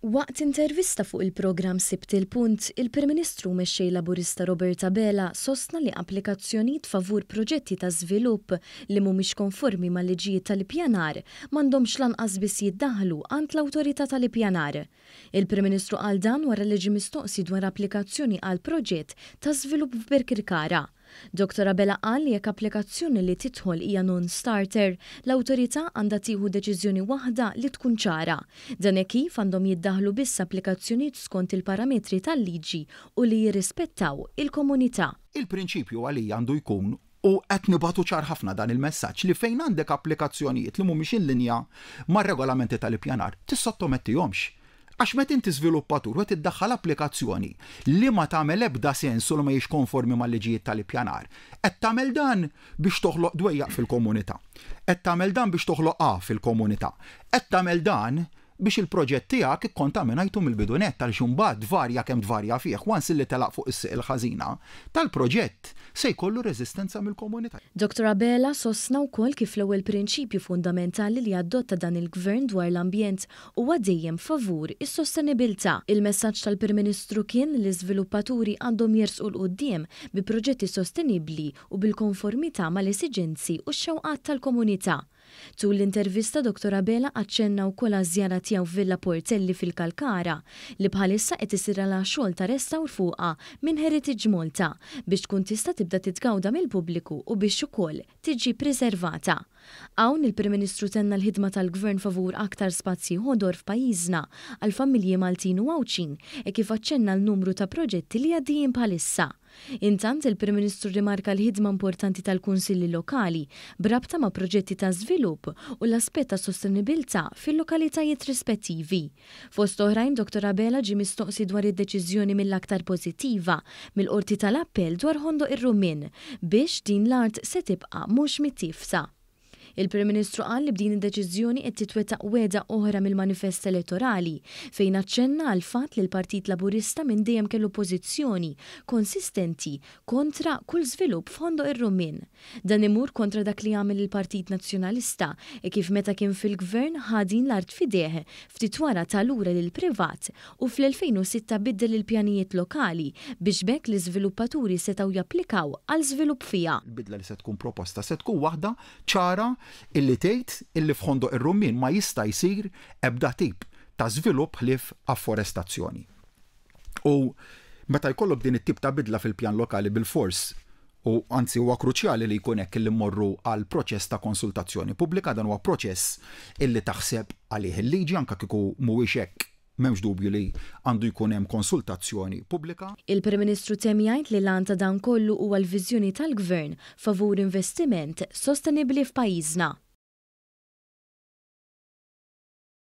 Waqt intervista fuq il-programm Sibt il-Punt, il-Prim Ministru u Mexxej Laburista Robert Abela sostna li applikazzjonijiet favur proġetti ta' żvilupp li mhumiex konformi mal-liġijiet tal-ippjanar m'għandhomx lanqas biss jiddaħħlu għand l-Awtorità tal-Ippjanar. Il-Prim Ministru qal dan wara li ġie mistoqsi dwar applikazzjoni għal proġett ta' żvilupp f'Birkirkara. Dottor Abela qal li jekk applikazzjoni li tidħol hija non-starter, l-awtorità għandha tieħu deċiżjoni waħda li tkun ċara. Dan hekk kif għandhom jiddaħħlu biss applikazzjonijiet skont il-parametri tal-liġi u li jirrispettaw il-komunità. Il-prinċipju għalija għandu jkun, u qed nibagħtu ċar ħafna dan il-messaġġ, li fejn għandek applikazzjonijiet li mhumiex in linja mar-regolamenti tal-ippjanar, tissottomettihomx. Għax meta inti żviluppatur u qed iddaħħal applikazzjoni li ma tagħmel ebda sens u li ma hijiex konformi mal-liġijiet tal-ippjanar, qed tagħmel dan biex toħloq dwejjaq fil-komunità. Qed tagħmel dan biex toħloq għa fil-komunità. Qed tagħmel dan biex il-proġett tiegħek ikkontaminajtu mill-bidu nett għaliex imbagħad tvarja kemm tvarja fih, once li telaq fuq is-sieq il-ħażina tal-proġett se jkollu reżistenza mill-komunità. Dottor Abela sostna wkoll kif l-ewwel prinċipju fundamentali li adotta dan il-Gvern dwar l-ambjent huwa dejjem favur is-sostenibilità. Il-messaġġ tal-Prim Ministru kien li l-iżviluppaturi għandhom jersqu 'l quddiem bi proġetti sostenibbli u bil-konformità mal-esiġenzi u x-xewqat tal-komunità. Tul l-intervista Dottor Abela aċċenna wkoll għaż-żjara tiegħu f'Villa Portelli fil-Kalkara li bħalissa qed isiralha xogħol ta' restawr fuqha minn Heritage Malta biex tkun tista' tibda titgawda mill-pubbliku u biex ukoll tiġi ppriservata. Hawn, il-Prim Ministru tenna l-ħidma tal-Gvern favur aktar spazji ħodor f'pajjiżna għall-familji Maltin u Għawdxin hekk kif aċċenna għal numru ta' proġetti li għaddejjin bħalissa. Intant, il-Prim Ministru rrimarka l-ħidma importanti tal-Kunsilli Lokali b'rabta ma' proġetti ta' żvilupp u l-aspett ta' sostenibilità fil-lokalitajiet rispettivi. Fost oħrajn, Dottor Abela ġie mistoqsi dwar id-deċiżjoni mill-aktar pożittiva mill-Qorti tal-Appell dwar Ħondoq ir-Rummien biex din l-art se tibqa' mhux mittiefsa. Il-Prim Ministru qal li b'din id-deċiżjoni qed titwettaq wegħda oħra mill-manifest elettorali fejn aċċenna għall-fatt li l-Partit Laburista minn dejjem kellu pożizzjoni konsistenti kontra kull żvilupp f'Ħondoq ir-Rummien. Dan imur kontra dak li għamel il-Partit Nazzjonalista e kif meta kien fil-Gvern ħa din l-art f'idejh, ftit wara ta lura lill-privat u fl-2006 biddel il-pjanijiet lokali biex b'hekk l-iżviluppaturi setgħu japplikaw għal żvilupp fiha. Il-bidla li se tkun proposta se tkun waħda ċara illi tgħid illi f'Ħondoq ir-Rummien ma jista' jsir ebda tip ta' żvilupp ħlief afforestazzjoni. U meta jkollok din it-tip ta' bidla fil-pjan lokali bilfors u anzi huwa kruċjali li jkun hekk illi mmorru għal proċess ta' konsultazzjoni pubblika, dan huwa proċess illi taħseb għalih il-liġi anke kieku mhuwiex hekk m'hemmx dubju li għandu jkun hemm konsultazzjoni pubblika. Il-Prim Ministru temm jgħid li l-għan ta' dan kollu huwa l-viżjoni tal-Gvern favur investiment sostenibbli f'pajjiżna.